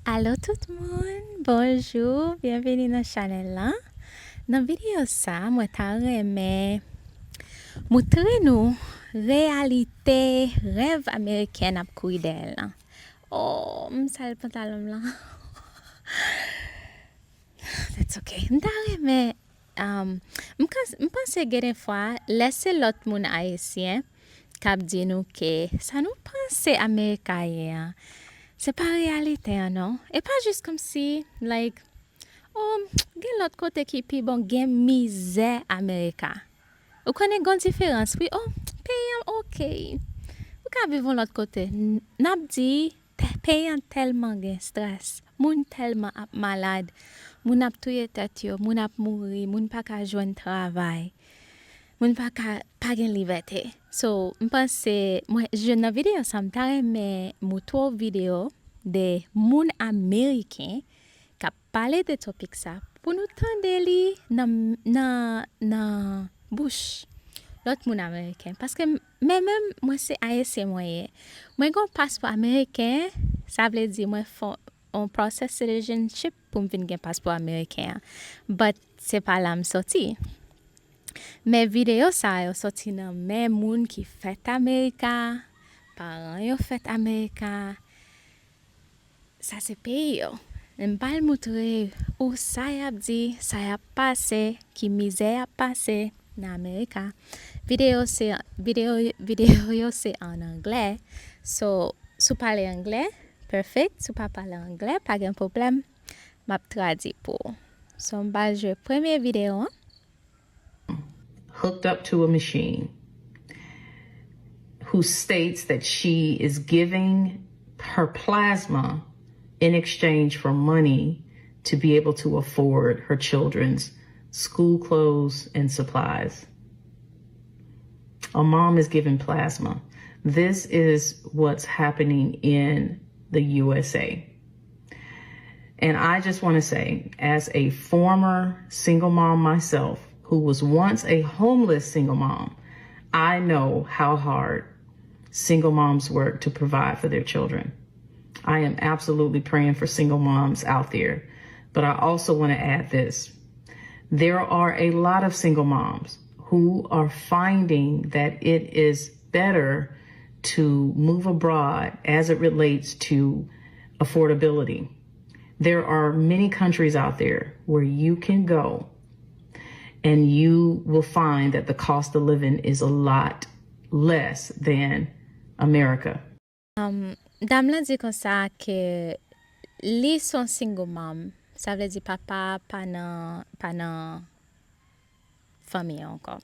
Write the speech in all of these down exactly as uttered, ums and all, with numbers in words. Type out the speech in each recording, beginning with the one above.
Alo tout moun, bonjou, byenveni nan chanèl la. Nan videyo sa, mwen ta renmen moutre nou reyalite rèv ameriken ap kouri dèyè l lan. Oh, m sal pantalon m lan. That's okay. M ta renmen, um, m, kans- m panse gen de fwa, lè se lòt moun ayisyen k ap di nou ke sa nou panse Amerika ye an, se pa reyalite an, non. E pa jis kòmsi, like, oh, gen lòt kote ki pi bon, gen mizè Amerika. Ou konnen gon diferans, wi. Oh, peyi an oke. Ou ka viv yon lòt kote. N- N ap di, tè- peyi an tèlman gen strès. Moun tèlman ap malad. Moun ap touye tèt yo. Moun ap mouri. Moun pa ka jwenn travay. Moun pa ka, pa gen libète. So, m panse, mwen, je, nan videyo sa, m ta renmen moutre w videyo de moun ameriken k ap pale de topik sa pou nou tande li nan, nan, nan bouch lòt moun ameriken. Paske m- men menm mwen se ayisyen mwen ye. Mwen gen yon paspò ameriken, sa vle di mwen fè yon process citizenship pou m vin gen paspò ameriken an. But se pa la m soti. Men videyo sa yo soti nan men moun ki fèt Amerika, paran yo fèt Amerika. Sa se peyi yo. M pral moutre ou sa y ap di, sa y ap pase, ki mizè y ap pase nan Amerika. Videyo se, videyo, videyo yo se an anglè. So, si w pale anglè, perfect. Si w pa pale anglè, pa gen pwoblèm. M ap tradui pou ou. So, m pral jwe premye videyo an. Hooked up to a machine who states that she is giving her plasma in exchange for money to be able to afford her children's school clothes and supplies. A mom is giving plasma. This is what's happening in the U S A. And I just want to say, as a former single mom myself, who was once a homeless single mom, I know how hard single moms work to provide for their children. I am absolutely praying for single moms out there. But I also want to add this. There are a lot of single moms who are finding that it is better to move abroad as it relates to affordability. There are many countries out there where you can go and you will find that the cost of living is a lot less than America. Um, dam lan di konsa ke li se yon single mom, sa vle di papa pa nan, pa nan fanmi an ankò.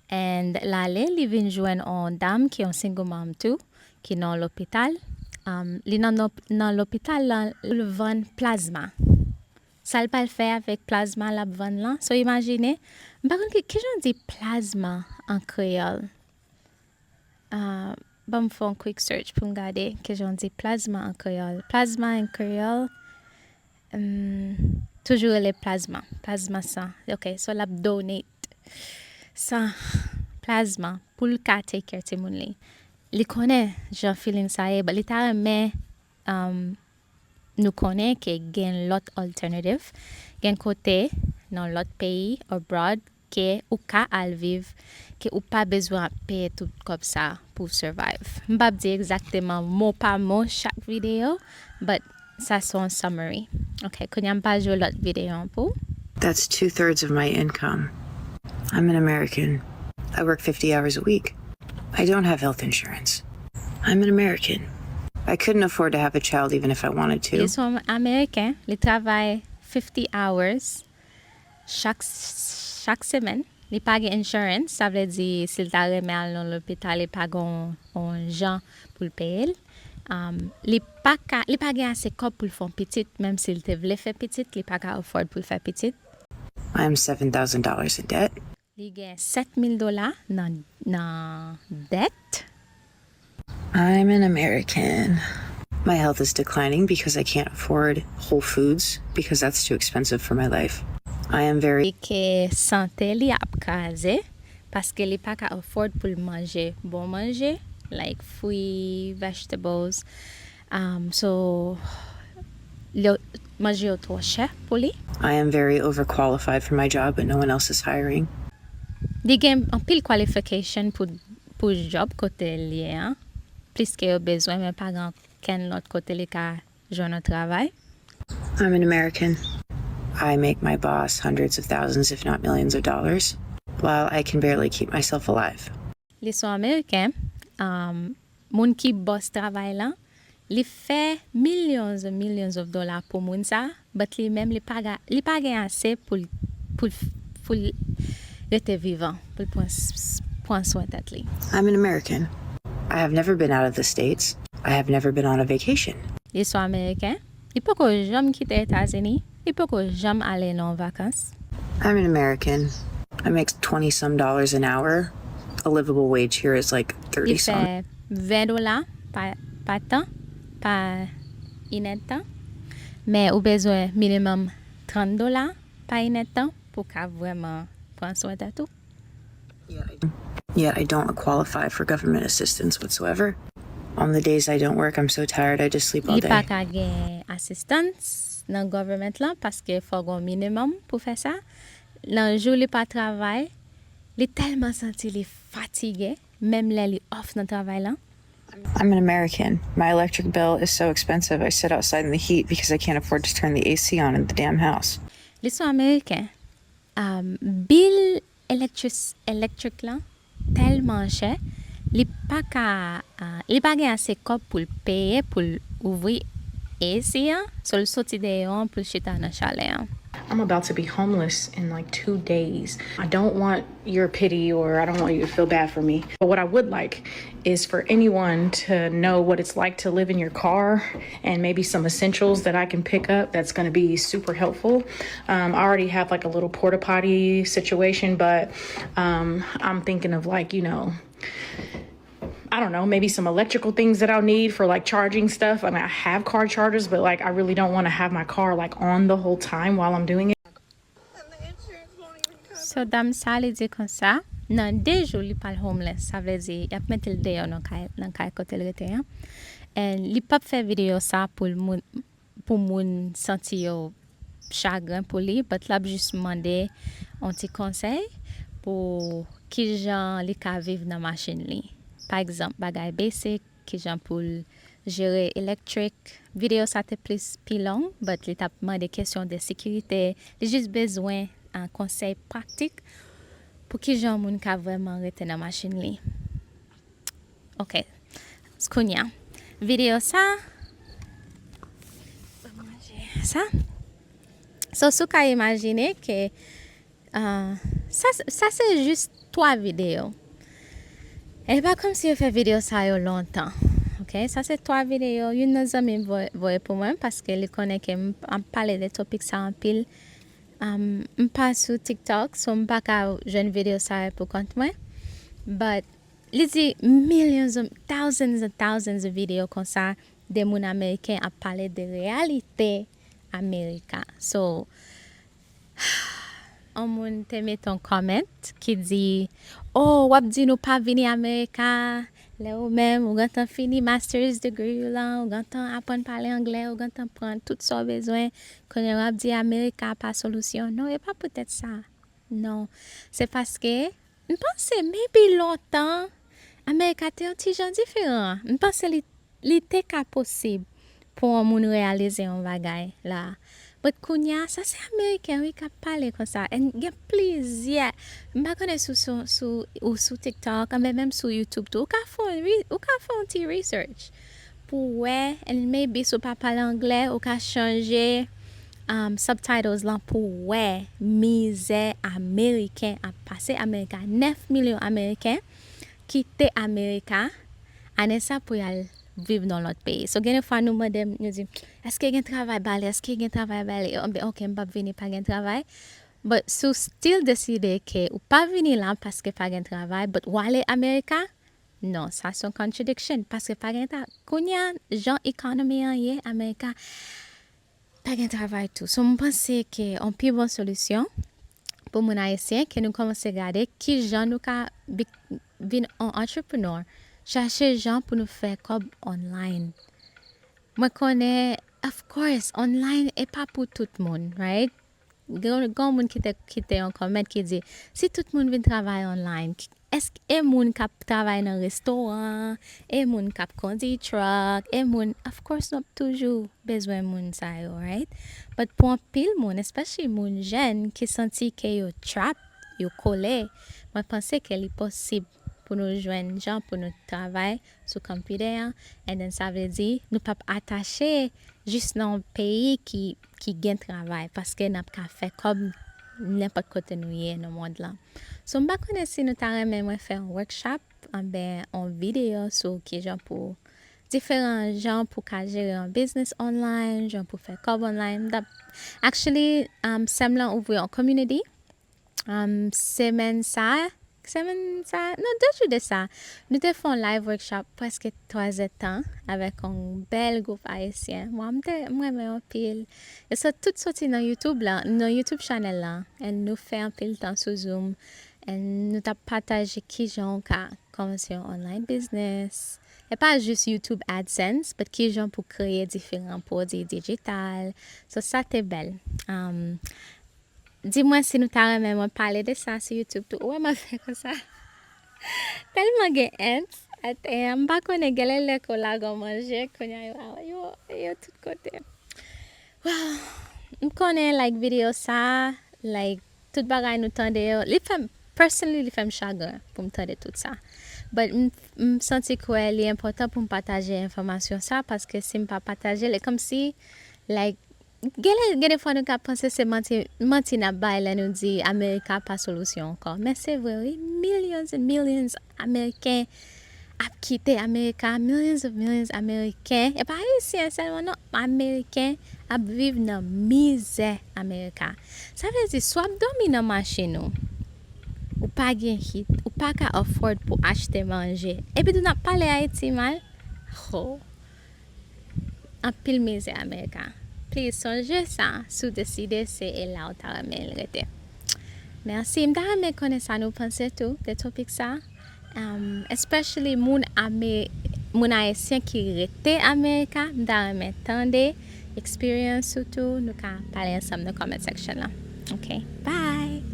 And l ale, li vin jwenn yon dam ki yon single mom tou, ki nan lopital. Um, li nan, nan lopital lan, l vann plasma. Sa l pral fè avèk plasma l ap vann lan? So imajine, m pa konn ki, kijan di plasma an kreyòl. Ah, ban m fè yon quick search pou m gade kijan di plasma an kreyòl. Plasma an kreyòl, hmm, toujou rele plasma. Plasma san. Ok, so l ap donate san, plasma, pou l ka take care timoun li. Li konnen jan feeling sa ye, but li ta renmen, um, nou konnen ke gen lòt alternative, gen kote nan lòt peyi, abroad, ke ou ka al viv, ke ou pa bezwen ap peye tout kòb sa pou survive. M p ap di egzakteman mo pa mo chak videyo, but sa se yon summary. Ok, kounye a m pral jwe lòt videyo an pou. That's two thirds of my income. I'm an American. I work fifty hours a week. I don't have health insurance. I'm an American. I couldn't afford to have a child even if I wanted to. Li se yon Ameriken, li travay fifty hours chak, chak semèn. Li pa gen insurance, sa vle di si l ta renmen al nan lopital, li pa gen yon, yon jan pou l peye l. Um, li pa ka, li pa gen ase kòb pou l fè yon pitit, menm si l te vle fè pitit, li pa ka afford pou l fè pitit. I am seven thousand dollars in debt. Li gen sèt mil dola nan, nan dèt. I'm an American. My health is declining because I can't afford Whole Foods because that's too expensive for my life. I am very Li ke sante li ap kraze paske li pa ka afford pou l manje bon manje, like fwi, vegetables. Um, so, Li, manje yo twò chè pou li. I am very overqualified for my job, but no one else is hiring. Li gen anpil qualification pou, pou job kote l ye an. Plis ke yo bezwen, men pa gen okenn lòt kote li ka jwenn yon travay. I'm an American. I make my boss hundreds of thousands, if not millions of dollars, while I can barely keep myself alive. Li se yon Ameriken, um, moun ki bòs travay lan, li fè millions and millions of dollars pou moun sa, but li menm li pa, li pa gen ase pou l, pou l, pou l rete vivan, pou l pran, pran swen tèt li. I'm an American. I have never been out of the States. I have never been on a vacation. Li se yon Ameriken. Li poko janm kite Etazini. Li poko janm ale nan yon vakans. I'm an American. I make twenty some dollars an hour. A livable wage here is like thirty some. Li fè ven dola pa, pa tan, pa inèdtan. Men ou bezwen minimum trant dola pa inèdtan pou ka vrèman pran swen tèt ou. Yet I don't qualify for government assistance whatsoever. On the days I don't work, I'm so tired I just sleep all day. Li pa ka gen asistans nan government lan paske fò gen minimum pou fè sa. Nan jou li pa travay, li tèlman santi li fatige, menm lè li off nan travay lan. I'm an American. My electric bill is so expensive I sit outside in the heat because I can't afford to turn the A C on in the damn house. Li se yon Ameriken. Um, bill elektris, elektrik lan tèlman chè, li pa ka, uh, li pa gen ase kòb pou l peye pou l ouvri A C an, so l soti deyò an pou l chita nan chalè an. I'm about to be homeless in like two days. I don't want your pity or I don't want you to feel bad for me. But what I would like is for anyone to know what it's like to live in your car and maybe some essentials that I can pick up that's going to be super helpful. Um, I already have like a little porta potty situation, but um, I'm thinking of like, you know, I don't know, maybe some electrical things that I'll need for like charging stuff. I mean, I have car chargers, but like I really don't want to have my car like on the whole time while I'm doing it. So dam sa li di konsa, nan de jou li pral homeless, sa vle di y ap mete l deyò nan kay, nan kay kote l rete an. And li p ap fè videyo sa pou l moun, pou moun santi yo chagren pou li, but l ap jis mande yon ti konsèy pou kijan li ka viv nan machin li. Pa egzanp, bagay besik, kijan pou l jere elektrik. Videyo sa te plis pi long, but li t ap mande kesyon de sekirite. Li jis bezwen, ah, konsèy pratik pou kijan moun ka vrèman rete nan machin li. Ok. Kounye a, videyo sa, sa. So, si w ka imajine ke, ah, sa, sa se jis twa videyo. E pa kòmsi yo fè videyo sa yo lontan. Ok, sa se twa videyo. Youn nan zanmi m voye, voye pou mwen paske li konnen ke m ap pale de topik sa anpil. Um, m pa sou TikTok, so m pa ka jwenn videyo sa yo pou kont mwen. But li di millions of, thousands and thousands of videyo konsa de moun ameriken ap pale de reyalite Amerika. So, yon moun te mete yon comment ki di, "Oh, w ap di nou pa vini Amerika, lè ou menm, ou gentan fini master's degree ou lan, ou gentan aprann pale anglè, ou gentan pran tout sa w bezwen, kounye a w ap di Amerika pa solisyon." Non, e pa poutèt sa. Non. Se paske, m panse, maybe lontan, Amerika te yon ti jan diferan. M panse li, li te ka posib pou yon moun reyalize yon bagay la. But kounye a, sa se Ameriken, wi, k ap pale konsa. And gen plizyè, m pa konnen si w sou, sou, ou sou TikTok, anben menm sou YouTube tou, ou ka fè yon re-, ou ka fè yon ti research pou w wè, and maybe si w pa pale anglè, ou ka chanje, um, subtitles lan pou w wè mizè Ameriken ap pase. Amerika, nèf milyon Ameriken kite Amerika ane sa pou y al viv nan lòt peyi. So, gen de fwa nou mande m, nou di, "Èske gen travay ba li? Èske gen travay ba li?" Anben, ok, m p ap vini, pa gen travay. But si w still deside ke ou pa vini la paske pa gen travay, but w ale Amerika, non, sa se yon contradiction, paske pa gen ta-, kounye a, jan economy an ye, Amerika, pa gen travay tou. So, m panse ke yon pi bon solisyon pou moun ayisyen, ke nou kòmanse gade kijan nou ka bi-, vin yon entrepreneur, chache jan pou nou fè kòb online. Mwen konnen, of course, online e pa pou tout moun, right? Gen gen moun ki te kite yon comment ki di, si tout moun vin travay online, èske e moun k ap travay nan restoran, e moun k ap kondi truck, e moun, of course, nou ap toujou bezwen moun sa yo, right? But pou anpil moun, especially moun jèn ki santi ke yo trap, yo kole, mwen panse ke li posib pou nou jwenn jan pou nou travay sou konpitè an, and then sa vle di nou p ap atache jis nan yon peyi ki, ki gen travay, paske n ap ka fè kòb nenpòt kote nou ye nan mond lan. So, m pa konnen si nou ta renmen mwen fè yon workshop, anben yon videyo sou kijan pou diferan jan pou ka jere yon business online, jan pou fè kòb online. M t ap, actually, um, sè m lan ouvri yon community, um, semèn sa, semèn sa, non, de jou de sa, nou te fè yon live workshop prèske twa zè tan avèk yon bèl gwoup ayisyen. Mwen, m te, m renmen anpil. E sa tout soti nan YouTube la, nan YouTube channel la. And nou fè anpil tan sou Zoom. And nou t ap pataje kijan w ka kòmanse yon online business. E pa jis YouTube AdSense, but kijan pou kreye diferan pwodui dijital. So, sa te bèl. Um, di mwen si nou ta renmen mwen pale de sa sou YouTube tou. Ou wè mwen fè konsa. Tèlman gen ants atè a, m pa konnen, genlè lè ke w lage yon manje, kounye a yo, yo, yo tout kote. Well, m konnen, like, videyo sa, like, tout bagay nou tande yo, li fè m, personally, li fè m chagren pou m tande tout sa. But m, m santi kwè li enpòtan pou m pataje enfòmasyon sa, paske si m pa pataje l, e kòmsi, like, genlè, gen de fwa nou ka panse se manti, manti n ap bay lè nou di Amerika pa solisyon ankò. Men se vre, wi, millions and millions Ameriken ap kite Amerika, millions of millions Ameriken, e pa Ayisyen sèlman, non, Ameriken ap viv nan mizè Amerika. Sa vle di, si w ap dòmi nan machin ou, ou pa gen hit, ou pa ka afford pou achte manje, epi tou n ap pale Ayiti mal, ho, anpil mizè Amerika. Please, sonje sa, si w deside se e la w ta renmen l rete. Mèsi. M ta renmen konnen sa nou panse tou de topik sa. Um, especially moun Ame-, moun Ayisyen ki rete Amerika, m ta renmen tande experience ou tou. Nou ka pale ansanm nan comment section lan. Ok, bye!